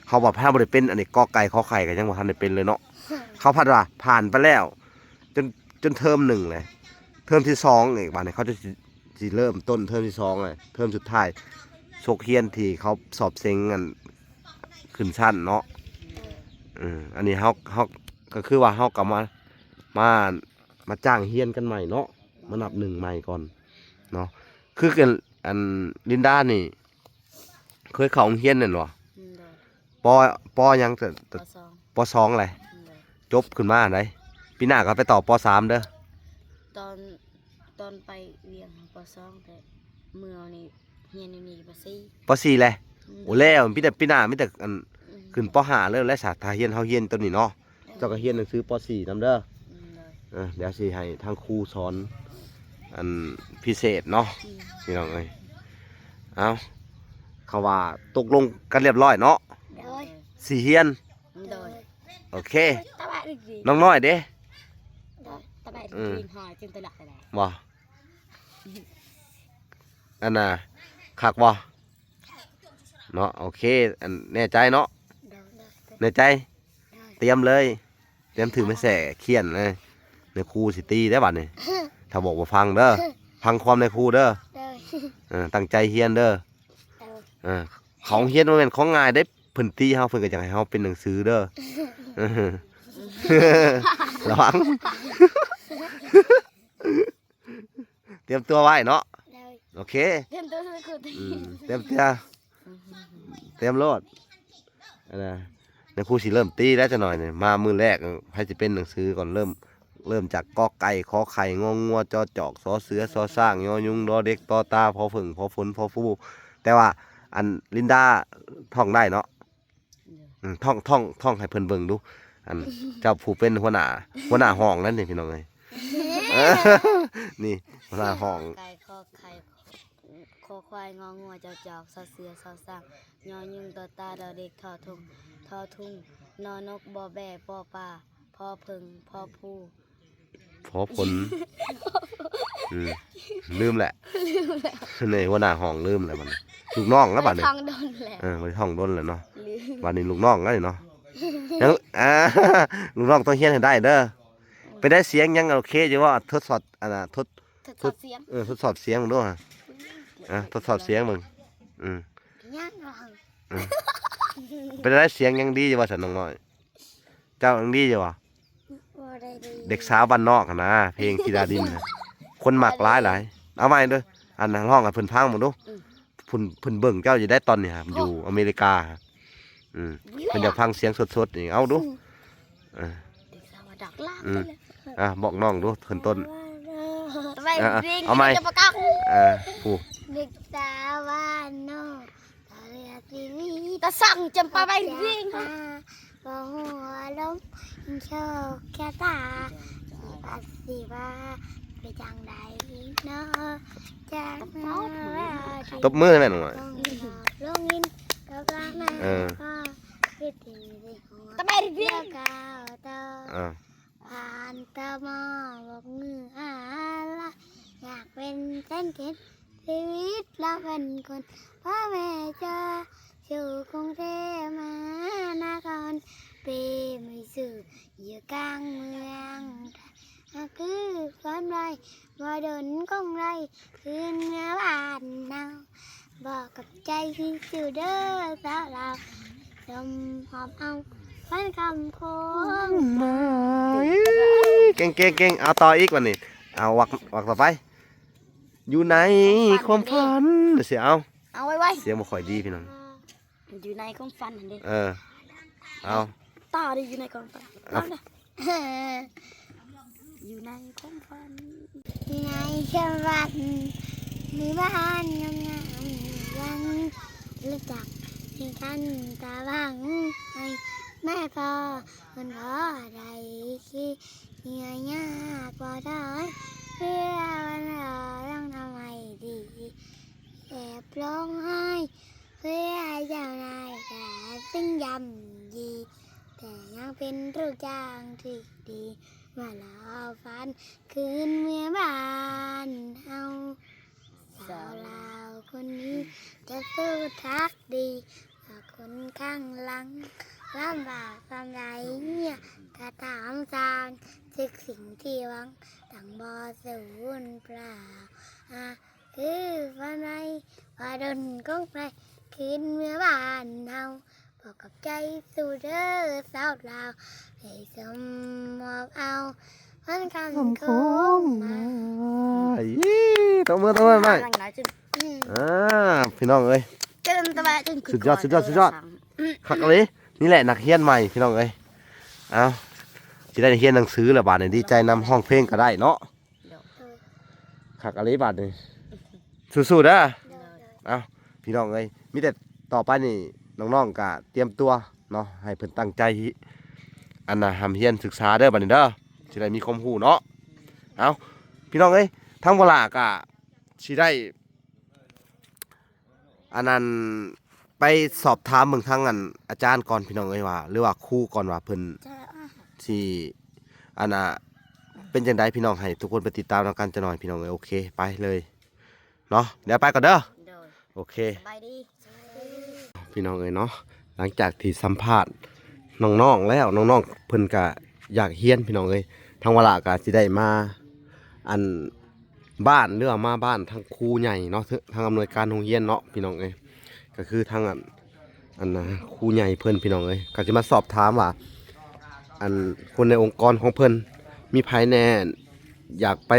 ເຮົາວ່າຖ້າບໍ່ໄດ້ເປັນອັນນີ້ ກ ໄກ່ ຂ ໄຂ່ ກໍຍັງບໍ່ທັນໄດ້ເປັນເລີຍເນາະ. ເຂົາພັດວ່າຜ່ານໄປແລ້ວ ຈົນ ຈົນເທີມໜຶ່ງແຫຼະ ເທີມທີສອງອີກ ບາດນີ້ເຂົາຈະ ຊິເລີ່ມຕົ້ນເທີມທີສອງແຫຼະ ເທີມສຸດທ້າຍ ສົກຮຽນທີ່ເຂົາສອບເສັງອັນຂຶ້ນຊັ້ນເນາະ. ເອີ ອັນນີ້ເຮົາ ເຮົາກໍຄືວ່າເຮົາກໍມາ ມາ ມາຈ້າງຮຽນກັນໃໝ່ເນາະ ມານັບໜຶ່ງໃໝ່ກ່ອນເນາະ. ຄືກັນ ອັນລິນດານີ້ເຄີຍເຂົ້າໂຮງຮຽນແມ່ນບໍ່? ອືມ ໂດຍ ປໍ ປໍຫຍັງ? ປໍສອງ ປໍສອງແຫຼະ ໂດຍ ຈົບຂຶ້ນມາໄດ໋ ປີໜ້າກໍໄປຕໍ່ປໍສາມເດີ. ຕອນ ຕອນໄປວຽງ ປໍສອງ ແຕ່ເມືອນີ້ຮຽນຢູ່ນີ້ປໍສີ່ ປໍສີ່ແຫຼະ. ອືມ ໂອ້ ແລ້ວມີແຕ່ປີໜ້າມີແຕ່ອັນ ອືມ ຂຶ້ນປໍຫ້າເລີຍແຫຼະສະ ຖ້າຮຽນ ເຮົາຮຽນຕົວນີ້ເນາະ. ເຈົ້າກໍຮຽນໜັງສືປໍສີ່ນຳເດີ. ອືມ ໂດຍ ເອີ ດຽວຊິໃຫ້ທາງຄູສອນອັນພິເສດເນາະ ອືມ ພີ່ນ້ອງເອີຍ. ເອົ້າ ເຂົາວ່າຕົກລົງກັນລຽບຮ້ອຍເນາະ. ໂດຍ ຊິຮຽນ. ໂດຍ ໂອເຄ ສະບາຍດີ ນ້ອງນ້ອຍເດ້? ໂດຍ ສະບາຍດີ ອືມ ຫາຈຶ່ງຕະຫຼະໄດ້ບໍ່? ອັນນ່າ ຄັກບໍ່? ເນາະ ໂອເຄ ອັນ ແນ່ໃຈເນາະ? ໂດຍ ໂດຍ ແນ່ໃຈ? ໂດຍ ຕຽມເລີຍ ຕຽມຖືໄມ້ແສ້ຂຽນເລີຍ ນາຍຄູຊິຕີໄດ໋ບາດນີ້ ຖ້າບອກບໍ່ຟັງເດີ ຟັງຄວາມນາຍຄູເດີ. ໂດຍ ເອີ ຕັ້ງໃຈຮຽນເດີ. ໂດຍ ເອີ ເຂົາຮຽນບໍ່ແມ່ນຂອງງ່າຍເດ້ ເພິ່ນຕີເຮົາ ເພິ່ນກໍຢາກໃຫ້ເຮົາເປັນໜັງສືເດີ. ລະວັງ ຕຽມຕົວໄວ້ເນາະ. ໂດຍ ໂອເຄ ຕຽມຕົວຄື ອືມ ຕຽມຕົວ ຕຽມໂລດ. ອັນນ່າ ນາຍຄູຊິເລີ່ມຕີແລ້ວຈັກໜ່ອຍນີ້ ມາມື້ແລກ ໃຜຊິເປັນໜັງສືກ່ອນ? ເລີ່ມ ເລີ່ມຈາກ ກ ໄກ່ ຂ ໄຂ່ ງ ງົວ ຈ ຈອກ ສ ເສືອ ຊ ຊ້າງ ຍ ຍຸງ ດ ເດັກ ຕ ຕາ ພໍ ເຜິ້ງ ພໍ ຝົນ ພໍ ຟູ. ແຕ່ວ່າອັນລິນດາທ່ອງໄດ້ເນາະ. ໂດຍ ອືມ ທ່ອງ ທ່ອງ ທ່ອງໃຫ້ເພິ່ນເບິ່ງດູ. ອັນ ເຈົ້າຜູ້ເປັນຫົວໜ້າ ຫົວໜ້າຫ້ອງນັ້ນນີ້ ພີ່ນ້ອງເອີຍ. ນີ້ ຫົວໜ້າຫ້ອງ. ກ ໄກ່ ຂໍ ໄຂ່ ຄໍ ຄວາຍ ງ ງົວ ຈ ຈອກ ຊ ເສືອ ຊ ຊ້າງ ຍ ຍຸງ ຕ ຕາ ດ ເດັກ ທໍ ທຸງ ທໍ ທຸງ ນ ນົກ ປໍ ແບ້ ປໍ ປາ ພໍ ເຜິ້ງ ພໍ ພູ ພໍ ຝົນ. ອືມ ລືມແຫຼະ ລືມແຫຼະ ນີ້ຫົວໜ້າຫ້ອງລືມແລ້ວບັດນີ້ ລູກນ້ອງແລ້ວບັດນີ້ ໄປທ່ອງດົນແລ້ວ. ເອີ ໄປທ່ອງດົນແລ້ວເນາະ ລືມ ບັດນີ້ລູກນ້ອງແລ້ວນີ້ເນາະ. ຍັງ ອ່າ ລູກນ້ອງຕ້ອງຮຽນໃຫ້ໄດ້ເດີ. ອືມ ເປັນໄດ້ສຽງຍັງໂອເຄຢູ່ບໍ່? ທົດສອບ ອັນນ່າ ທົດ ທົດສອບສຽງ. ເອີ ທົດສອບສຽງເບິ່ງດູ ອ່າ ທົດສອບສຽງເບິ່ງ. ອືມ ຍັງ ອືມ ເປັນໄດ້ສຽງຍັງດີຢູ່ບໍ່ຊັ້ນ ນ້ອງນ້ອຍ? ເຈົ້າຍັງດີຢູ່ບໍ່? ບໍ່ໄດ້ດີ ເດັກສາວບ້ານນອກຫັ້ນນະ ເພງທິດາດິນນະ ຄົນມັກຫຼາຍໆ. ເອົາໃໝ່ເດີ ອັນ ຮ້ອງໃຫ້ເພິ່ນຟັງເບິ່ງດູ. ອືມ ເພິ່ນ ເພິ່ນເບິ່ງເຈົ້າຢູ່ໄດ໋ຕອນນີ້ ໂອ້ ຢູ່ອາເມລິກາ. ອືມ ເພິ່ນຢາກຟັງສຽງສົດໆນີ້ ເອົາດູ. ອືມ ເອີ ເດັກສາວວ່າດັກລາບ ອືມ ໄປເລີຍ. ອ່ະ ບອກນ້ອງດູ ຂຶ້ນຕົ້ນ. ສະບາຍດີ ອ່ະ ເອົາໃໝ່ ເຈົ້າປະກາດ ເອີ ຜູ້ ເດັກສາວບ້ານນອກ ຕາເຫຼືອຊີວິດ ຕາສັງຈຳປາໃບລິງ ບໍ່ຮູ້ວ່າລົມໂຊກຊະຕາ ຊິພັດຊິພາໄປຈັ່ງໃດເນາະ ຈັກເນາະ. ຕົບມືໃຫ້ແມ່ໜ່ອຍ. ລົງດິນກັບລາກໄມ້ ເອີ ກໍຄິດເຖິງຊິຮອດ ຕາໃບລິງ ແລ້ວກ້າວຕໍ່ ເອີ ຜ່ານຕາໝໍ້ ບົກມືອາລາ ຢາກເປັນແສງເຈັນ ຊີວິດລາວເປັນຄົນ ພໍ່ແມ່ຈາກສູ່ກຸງເທບມະຫານະຄອນ ເປມີຊື່ຢູ່ກາງເມືອງ ຫາກຄືຄວາມໄວ ບໍ່ດົນຄົງໄດ້ຄືນເມືອບ້ານເຮົາ ບອກຂອບໃຈທີ່ສຸດເດີ ສາວລາວ ລົມຫອບເອົາ ວັນຄ່ຳໂຄງມາ. ເກັ່ງໆໆ ເອົາຕໍ່ອີກບັດນີ້ ເອົາວັກ ວັກຕໍ່ໄປ. ຢູ່ໃນຄວາມຝັນ ຊິເອົາ ເອົາໄວໆ ສຽງບໍ່ຄ່ອຍດີພີ່ນ້ອງ. ຢູ່ໃນຄວາມຝັນຫັ້ນເດ້ ເອີ ເອົາ ຕາໄດ້ຢູ່ໃນຄວາມຝັນ ເອົາ ລອງເດີ. ຢູ່ໃນຄວາມຝັນ ໃນຄວາມຝັນ ມີບ້ານງາມໆ ຍັງຮູ້ຈັກ ທີ່ຄັນຕາຫວັງໃຫ້ແມ່ພໍ່ ເພິ່ນພໍໄດ້ຄິດເຫື່ອຍາກບໍ່ຖອຍ ເພື່ອວັນລາຍັງທຳໃຫ້ດີ ແອບຮ້ອງໄຫ້ ເພື່ອເຈົ້ານາຍກະຈຶ່ງຢ້ຳຢີ ແຕ່ຍັງເປັນລູກຈ້າງທີ່ດີ ມາຫຼໍ່ຝັນຄືນເມືອບ້ານເຮົາ. ສາວລາວຄົນນີ້ຈະສູ້ທັກດີ ຖ້າຄົນຂ້າງຫຼັງລຳບາກສ່ຳໃດ ກະຕາມສ້າງ ທຸກສິ່ງທີ່ຫວັງ ຕ້ອງບໍ່ສູນເປົ່າ ອາ ຄືຝັນໄຫວ ວ່າດົນຄົງໄປຄືນເມືອບ້ານເຮົາ. ຂໍຂອບໃຈສູ່ເດີສາວລາວ ທີ່ຊົມມອບເອົາ ມັນຄຳຄົມມາ. ເອີຍ ຕົບມື ຕົບມືໃຫ້ ອືມ ອ່າ ພີ່ນ້ອງເອີຍ ສຸດຍອດ ສຸດຍອດ ສຸດຍອດ ຄັກອີ່ຫຼີ. ນີ້ແຫຼະນັກຮຽນໃໝ່ ພີ່ນ້ອງເອີຍ ເອົ້າ ຊິໄດ້ຮຽນໜັງສືແລ້ວບາດນີ້ ດີໃຈນຳ ຮ້ອງເພງກໍໄດ້ເນາະ. ຄັກອີ່ຫຼີບາດນີ້ ສູ້ໆເດີ. ເອົ້າ ພີ່ນ້ອງເອີຍ ມີແຕ່ຕໍ່ໄປນີ້ ນ້ອງໆກະຕຽມຕົວເນາະ ໃຫ້ເພິ່ນຕັ້ງໃຈ ອັນນ່າ ຮ່ຳຮຽນສຶກສາເດີ ບາດນີ້ເດີ ຊິໄດ້ມີຄວາມຮູ້ເນາະ. ເອົ້າ ພີ່ນ້ອງເອີຍ ທາງບໍ່ຫຼ້າກະຊິໄດ້ ອັນນັ້ນ ໄປສອບຖາມເບິ່ງທາງອັນອາຈານກ່ອນ ພີ່ນ້ອງເອີຍ ວ່າ ຫຼືວ່າຄູກ່ອນວ່າເພິ່ນຊິ ອັນນ່າ ເປັນຈັ່ງໃດ ພີ່ນ້ອງ ໃຫ້ທຸກຄົນໄປຕິດຕາມນຳກັນຈັກໜ່ອຍ ພີ່ນ້ອງເອີຍ. ໂອເຄ ໄປເລີຍເນາະ ດຽວໄປກ່ອນເດີ. ໂດຍ ໂອເຄ ສະບາຍດີ ພີ່ນ້ອງເອີຍເນາະ. ຫຼັງຈາກທີ່ສຳພາດນ້ອງໆແລ້ວ ນ້ອງໆເພິ່ນກະຢາກຮຽນ ພີ່ນ້ອງເອີຍ ທາງວາລະກະຊິໄດ້ມາ ອັນ ບ້ານ ຫຼືວ່າມາບ້ານທາງຄູໃຫຍ່ເນາະ ທາງອຳນວຍການໂຮງຮຽນເນາະ ພີ່ນ້ອງເອີຍ. ກະຄືທາງອັນ ອັນນ່າ ຄູໃຫຍ່ເພິ່ນ ພີ່ນ້ອງເອີຍ ກະຊິມາສອບຖາມວ່າ ອັນ ຄົນໃນອົງກອນຂອງເພິ່ນມີໃຜແດ່ ຢາກໄປ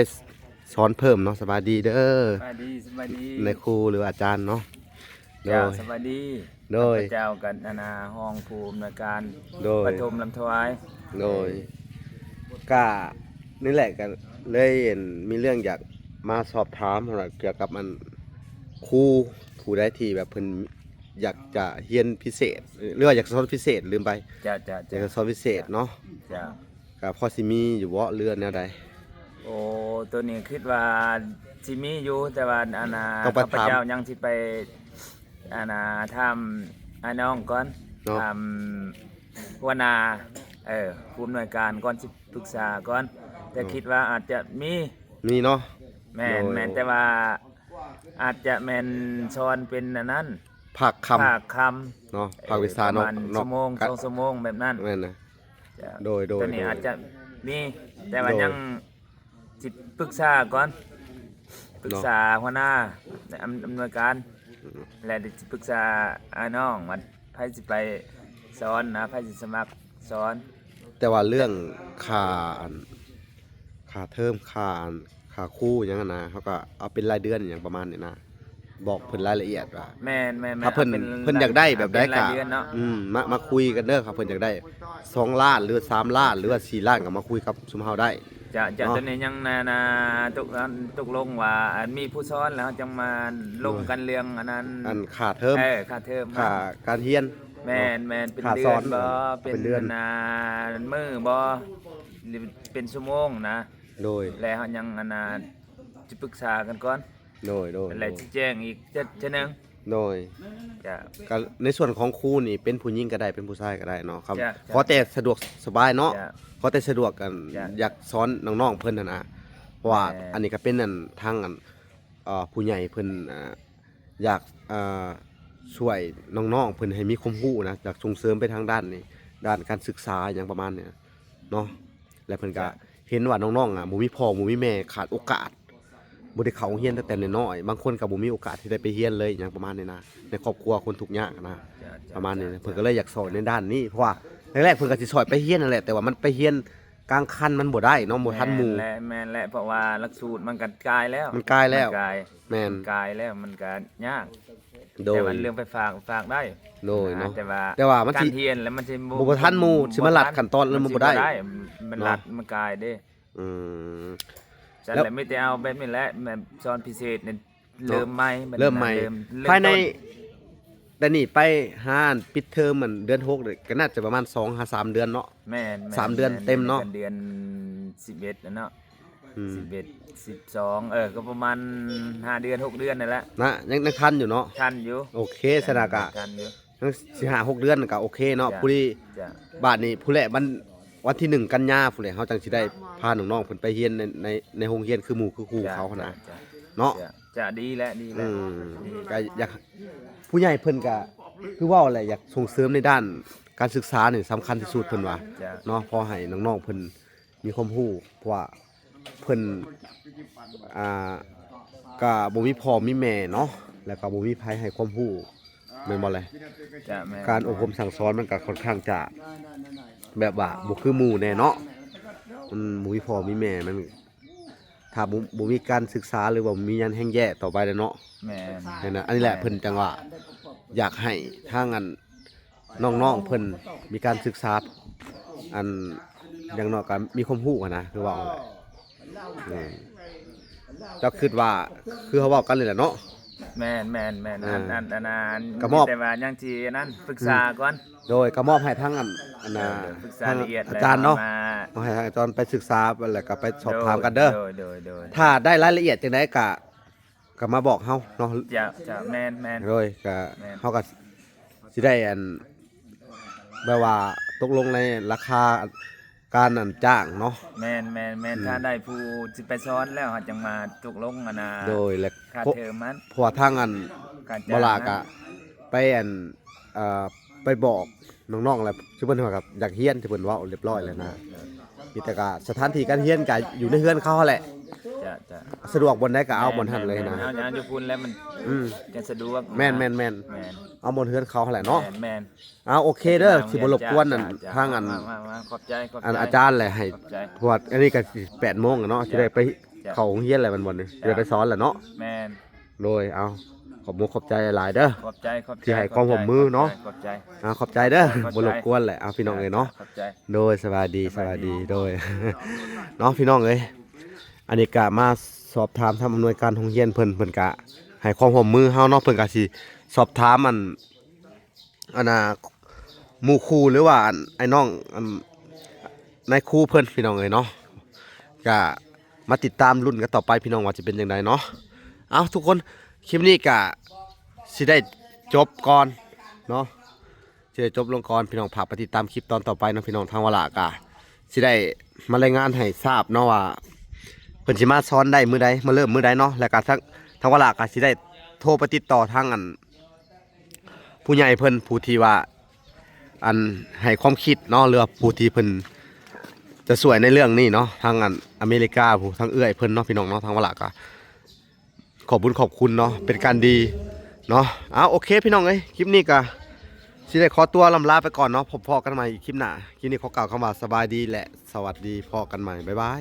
ສອນເພີ່ມເນາະ. ສະບາຍດີເດີ ສະບາຍດີ ສະບາຍດີ ນາຍຄູ ຫຼືອາຈານເນາະ. ໂດຍ ເຈົ້າ ສະບາຍດີ ໂດຍ ຂ້າພະເຈົ້າກັນ ອັນນ່າ ຮອງຜູ້ອຳນວຍການ ໂດຍ ປະຖົມລຳຖວາຍ. ໂດຍ ກະນີ້ແຫຼະ ກະເລີຍ ອັນ ມີເລື່ອງຢາກມາສອບຖາມຫັ້ນລະ ກ່ຽວກັບ ອັນ ຄູຜູ້ໃດທີ່ແບບເພິ່ນຢາກຈະຮຽນພິເສດ ຫຼືວ່າຢາກສອນພິເສດ ລືມໄປ ເຈົ້າ ເຈົ້າ ຢາກສອນພິເສດເນາະ. ເຈົ້າ ກະພໍຊິມີຢູ່ບໍ່ ຫຼືແນວໃດ? ໂອ້ ໂຕນີ້ຄິດວ່າຊິມີຢູ່ ແຕ່ວ່າ ອັນນ່າ ຕ້ອງໄປຖາມ ຂ້າພະເຈົ້າຍັງຊິໄປ ອັນນ່າ ຖາມອ້າຍນ້ອງກ່ອນເນາະ ຖາມຫົວໜ້າ ເອີ ຜູ້ອຳນວຍການກ່ອນ ຊິປຶກສາກ່ອນ ແຕ່ ເນາະ ຄິດວ່າອາດຈະມີ ມີເນາະ. ແມ່ນ ໂດຍ ແມ່ນ ແຕ່ວ່າອາດຈະແມ່ນສອນເປັນອັນນັ້ນ ພາກຄ່ຳ ພາກຄ່ຳເນາະ ພາກວິຊາເນາະ ປະມານຊົ່ວໂມງ ສອງຊົ່ວໂມງແບບນັ້ນ. ແມ່ນນະ ໂດຍ ໂດຍ ໂຕນີ້ອາດຈະມີ ແຕ່ວ່າ ໂດຍ ຍັງຊິປຶກສາກ່ອນ ປຶກສາ ເນາະ ຫົວໜ້າ ອຳ ອຳນວຍການ ອືມ ແລະ ຊິປຶກສາອ້າຍນ້ອງວ່າໃຜຊິໄປສອນນະ ໃຜຊິສະໝັກສອນ. ແຕ່ວ່າເລື່ອງຄ່າ ອັນ ຄ່າເທີມ ຄ່າ ອັນ ຄ່າຄູຫຍັງຫັ້ນນະ ເຮົາກໍເອົາເປັນລາຍເດືອນຫຍັງປະມານນີ້ນະ ບອກເພິ່ນລາຍລະອຽດວ່າ ແມ່ນໆໆ ຖ້າເພິ່ນ ເອົາເປັນ ເພິ່ນຢາກໄດ້ແບບໃດກໍ ເອົາເປັນລາຍເດືອນເນາະ ອືມ ມາ ມາຄຸຍກັນເດີ. ຖ້າເພິ່ນຢາກໄດ້ສອງລ້ານ ຫຼື ສາມລ້ານ ຫຼືວ່າສີ່ລ້ານ ກໍມາຄຸຍກັບຊຸມເຮົາໄດ້. ຈະ ຈະ ເນາະ ໂຕນີ້ຍັງ ນາ ນາ ຕົກ ຕົກລົງວ່າ ອັນ ມີຜູ້ສອນແລ້ວ ເຮົາຈັ່ງມາລົມກັນເລື່ອງອັນນັ້ນ ອັນຄ່າເທີມ ເອີ ຄ່າເທີມ ຄ່າການຮຽນ. ແມ່ນໆ ເປັນເດືອນບໍ່ ເປັນເດືອນ ນາ ມື້ບໍ່ ຫຼືເປັນຊົ່ວໂມງນະ. ໂດຍ ແລະເຮົາຍັງ ອັນນ່າ ຈະປຶກສາກັນກ່ອນ. ໂດຍ ໂດຍ ແລະຊິແຈ້ງອີກເທື່ອໜຶ່ງ. ໂດຍ ເຈົ້າ ກໍໃນສ່ວນຂອງຄູນີ້ເປັນຜູ້ຍິງກໍໄດ້ ເປັນຜູ້ຊາຍກໍໄດ້ເນາະ ເຈົ້າ ຂໍແຕ່ສະດວກສະບາຍເນາະ. ເຈົ້າ ຂໍແຕ່ສະດວກ ອັນ ເຈົ້າ ຢາກສອນນ້ອງໆເພິ່ນຫັ້ນນະ ເພາະວ່າ ແມ່ນ ອັນນີ້ກໍເປັນ ອັນ ທາງ ອັນ ເອີ ຜູ້ໃຫຍ່ເພິ່ນ ອ່າ ຢາກ ອ່າ ຊ່ວຍນ້ອງໆເພິ່ນໃຫ້ມີຄວາມຮູ້ນະ ຢາກສົ່ງເສີມໄປທາງດ້ານນີ້ ດ້ານການສຶກສາຫຍັງປະມານນີ້ເນາະ. ແລະເພິ່ນກໍ ເຈົ້າ ເຫັນວ່ານ້ອງໆ ອະ ບໍ່ມີພໍ່ບໍ່ມີແມ່ ຂາດໂອກາດ ບໍ່ໄດ້ເຂົ້າໂຮງຮຽນຕັ້ງແຕ່ນ້ອຍໆ ບາງຄົນກໍບໍ່ມີໂອກາດທີ່ໄດ້ໄປຮຽນເລີຍຫຍັງປະມານນີ້ນະ ໃນຄອບຄົວຄົນທຸກຍາກນະ. ເຈົ້າ ເຈົ້າ ປະມານນີ້ນະ ເຈົ້າ ເພິ່ນກໍເລີຍຢາກຊ່ອຍໃນດ້ານນີ້ ເພາະວ່າແລກໆເພິ່ນກໍຊິຊ່ອຍໄປຮຽນຫັ້ນແຫຼະ ແຕ່ວ່າມັນໄປຮຽນ ກາງຄັນມັນບໍ່ໄດ້ເນາະ ບໍ່ທັນໝູ່. ແມ່ນແຫຼະ ແມ່ນແຫຼະ ເພາະວ່າຫຼັກສູດມັນກໍກາຍແລ້ວ ມັນກາຍແລ້ວ ມັນກາຍ ແມ່ນ ມັນກາຍແລ້ວ ມັນກໍຍາກ. ໂດຍ ແຕ່ວ່າເລື່ອງໄປຝາກ ຝາກໄດ້ ໂດຍ ນະ ເນາະ ແຕ່ວ່າ ແຕ່ວ່າມັນ ການ ຊິ ຮຽນແລ້ວມັນຊິບໍ່ ບໍ່ທັນໝູ່ ຊິມາລັດຂັ້ນຕອນແລ້ວມັນບໍ່ໄດ້ ມັນ ເນາະ ລັດ ມັນກາຍເດ້. ອືມ ຊັ້ນແຫຼະ ມີແຕ່ເອົາແບບນີ້ແຫຼະ ແບບສອນພິເສດນີ້ ເນາະ ເລີ່ມໃໝ່ ເລີ່ມໃໝ່ ເລີ່ມ ເລີ່ມ ພາຍໃນ ຕົ້ນ ແຕ່ນີ້ໄປຫາອັນປິດເທີມອັນເດືອນຫົກນີ້ ກໍໜ້າຈະປະມານສອງຫາສາມເດືອນເນາະ. ແມ່ນໆ ສາມເດືອນເຕັມເນາະ ເດືອນສິບເອັດແລ້ວເນາະ. ອືມ ສິບເອັດ ສິບສອງ ເອີ ກໍປະມານຫ້າເດືອນ ຫົກເດືອນນັ້ນແຫຼະນະ. ຍັງ ຍັງທັນຢູ່ເນາະ? ທັນຢູ່. ໂອເຄ ຊັ້ນນະກະ ຍັງທັນຢູ່ ຍັງສີ່ຫ້າຫົກເດືອນກໍໂອເຄເນາະ. ຈະ ພໍດີ ຈະ ບາດນີ້ພຸ້ນແຫຼະ ວັນ ວັນທີໜຶ່ງກັນຍາພຸ້ນແຫຼະ ເຮົາຈັ່ງຊິໄດ້ພານ້ອງໆເພິ່ນໄປຮຽນໃນ ໃນ ໃນໂຮງຮຽນຄືໝູ່ຄືຄູ່ເຂົາຫັ້ນນະ ຈະ ເນາະ. ຈະ ຈະ ດີແຫຼະ ດີແຫຼະ ອືມ ດີ ກໍຢາກ ຜູ້ໃຫຍ່ເພິ່ນກໍຄືເວົ້າແຫຼະ ຢາກສົ່ງເສີມໃນດ້ານການສຶກສານີ້ສຳຄັນທີ່ສຸດເພິ່ນວ່າ ຈະ ເນາະ ພໍໃຫ້ນ້ອງໆເພິ່ນມີຄວາມຮູ້ ເພາະວ່າເພິ່ນ ອ່າ ກໍບໍ່ມີພໍ່ມີແມ່ເນາະ ແລ້ວກໍບໍ່ມີໃຜໃຫ້ຄວາມຮູ້ ແມ່ນບໍ່ແລະ? ຈະ ແມ່ນ ການອົບຮົມສັ່ງສອນມັນກໍຄ່ອນຂ້າງຈະແບບວ່າບໍ່ຄືໝູ່ແດ່ເນາະ. ມັນບໍ່ມີພໍ່ມີແມ່ ມັນ ຖ້າບໍ່ ບໍ່ມີການສຶກສາ ຫຼືວ່າບໍ່ມີຫຍັງແຮງແຍ່ຕໍ່ໄປແລ້ວເນາະ. ແມ່ນ ເຫັນນະ ອັນນີ້ແຫຼະ ແມ່ນ ເພິ່ນຈັ່ງວ່າຢາກໃຫ້ທາງອັນ ນ້ອງໆເພິ່ນມີການສຶກສາ ອັນ ຢ່າງໜ້ອຍກໍມີຄວາມຮູ້ຫັ້ນນະ ຄືເວົ້າຫັ້ນແຫຼະ. ແມ່ນ ເຈົ້າຄິດວ່າ ຄືເຮົາເວົ້າກັນນີ້ແຫຼະເນາະ. ແມ່ນໆໆ ອັນ ອັນ ອັນ ອັນ ກໍມອບ ມີແຕ່ວ່າຍັງຊິອັນນັ້ນ ປຶກສາ ອືມ ກ່ອນ. ໂດຍ ກໍມອບໃຫ້ທາງອັນ ອັນນ່າ ເອີ ປຶກສາ ທາງ ລະອຽດ ອາຈານເນາະ ມາ ມອບໃຫ້ທາງອາຈານໄປສຶກສາ ແລ້ວກໍໄປສອບຖາມກັນເດີ. ໂດຍ ໂດຍ ໂດຍ ໂດຍ ຖ້າໄດ້ລາຍລະອຽດຈັ່ງໃດກໍ ກໍມາບອກເຮົາເນາະ. ຈະ ຈະ ແມ່ນໆ ໂດຍ ກໍ ແມ່ນ ເຮົາກໍຊິໄດ້ອັນ ແບບວ່າຕົກລົງໃນລາຄາການອັນຈ້າງເນາະ. ແມ່ນໆໆ ອືມ ຖ້າໄດ້ຜູ້ຊິໄປສອນແລ້ວ ເຮົາຈັ່ງມາຕົກລົງອັນນ່າ ໂດຍ ແລະ ຄ່າເທີມມັນ ເພາະວ່າທາງອັນ ຄ່າຈ້າງ ບໍ່ຫຼ້າ ມັນ ກໍໄປອັນ ເອີ ໄປບອກນ້ອງໆ ແລ້ວ ຄືເພິ່ນວ່າກໍຢາກຮຽນ ທີ່ເພິ່ນເວົ້າຮຽບຮ້ອຍແລ້ວນະ. ໂດຍ ໂດຍ ມີແຕ່ກໍສະຖານທີ່ການຮຽນກໍຢູ່ໃນເຮືອນເຂົາຫັ້ນແຫຼະ. ຈະ ຈະ ສະດວກບ່ອນໃດກໍເອົາບ່ອນຫັ້ນເລີຍນະ. ແມ່ນໆ ເອົາ ເອົາຢູ່ພຸ້ນແຫຼະ ມັນ ອືມ ຈະສະດວກ. ແມ່ນໆໆ ແມ່ນ ເອົາບ່ອນເຮືອນເຂົາຫັ້ນແຫຼະເນາະ. ແມ່ນໆ ເອົາ ໂອເຄເດີ ຊິບໍ່ລົບກວນອັນ ຈະ ທາງອັນ ມາໆໆ ຂອບໃຈ ຂອບໃຈ ອັນອາຈານແຫຼະ ໃຫ້ ຂອບໃຈ ເພາະວ່າອັນນີ້ກໍແປດໂມງແລ້ວເນາະ ຈະ ຈະ ຊິໄດ້ໄປເຂົ້າໂຮງຮຽນແລ້ວ ແມ່ນບໍ່ນີ້ ຈະ ຊິໄດ້ໄປສອນແລ້ວເນາະ. ແມ່ນ ໂດຍ ເອົາ ຂອບມຸກຂອບໃຈຫຼາຍໆເດີ ຂອບໃຈ ຂອບໃຈ ທີ່ໃຫ້ຄວາມຮ່ວມມືເນາະ. ຂອບໃຈ ອ່າ ຂອບໃຈເດີ ຂອບໃຈ ບໍ່ລົບກວນແຫຼະ. ເອົາ ພີ່ນ້ອງເອີຍເນາະ ຂອບໃຈ ໂດຍ ສະບາຍດີ ສະບາຍດີ ສະບາຍດີ ໂດຍ ເນາະ ພີ່ນ້ອງເອີຍ. ອັນນີ້ກະມາສອບຖາມທາງອຳນວຍການໂຮງຮຽນເພິ່ນ ເພິ່ນກະໃຫ້ຄວາມຮ່ວມມືເຮົາເນາະ. ເພິ່ນກະຊິສອບຖາມອັນ ອັນນ່າ ໝູ່ຄູ່ ຫຼືວ່າອັນ ອ້າຍນ້ອງ ອັນ ນາຍຄູເພິ່ນ ພີ່ນ້ອງເອີຍເນາະ. ກະມາຕິດຕາມລຸ້ນກັນຕໍ່ໄປ ພີ່ນ້ອງ ວ່າຈະເປັນຈັ່ງໃດເນາະ. ເອົ້າ ທຸກຄົນ ຄລິບນີ້ກະຊິໄດ້ຈົບກ່ອນເນາະ ຊິໄດ້ຈົບລົງກ່ອນ ພີ່ນ້ອງ ຝາກໄປຕິດຕາມຄລິບຕອນຕໍ່ໄປເນາະ ພີ່ນ້ອງ. ທາງວາລະກະຊິໄດ້ມາລາຍງານໃຫ້ຊາບເນາະ ວ່າເພິ່ນຊິມາສອນໄດ້ມື້ໃດ ມາເລີ່ມມື້ໃດເນາະ. ແລ້ວກະທາງ ທາງວາລະກະຊິໄດ້ໂທໄປຕິດຕໍ່ທາງອັນ ຜູ້ໃຫຍ່ເພິ່ນ ຜູ້ທີ່ວ່າ ອັນ ໃຫ້ຄວາມຄິດເນາະ ຫຼືວ່າຜູ້ທີ່ເພິ່ນຈະຊ່ວຍໃນເລື່ອງນີ້ເນາະ ທາງອັນ ອາເມລິກາ ຜູ້ ທາງເອື້ອຍເພິ່ນເນາະ ພີ່ນ້ອງເນາະ. ທາງວາລະກະ ຂອບບຸນຂອບຄຸນເນາະ ເປັນການດີເນາະ. ເອົາ ໂອເຄ ພີ່ນ້ອງເອີຍ ຄລິບນີ້ກະຊິໄດ້ຂໍຕົວລ່ຳລາໄປກ່ອນເນາະ. ພົບພໍ້ກັນໃໝ່ອີກຄລິບໜ້າ. ຄລິບນີ້ຂໍກ່າວຄຳວ່າສະບາຍດີ ແລະ ສະຫວັດດີ ພໍ້ກັນໃໝ່ ບາຍບາຍ.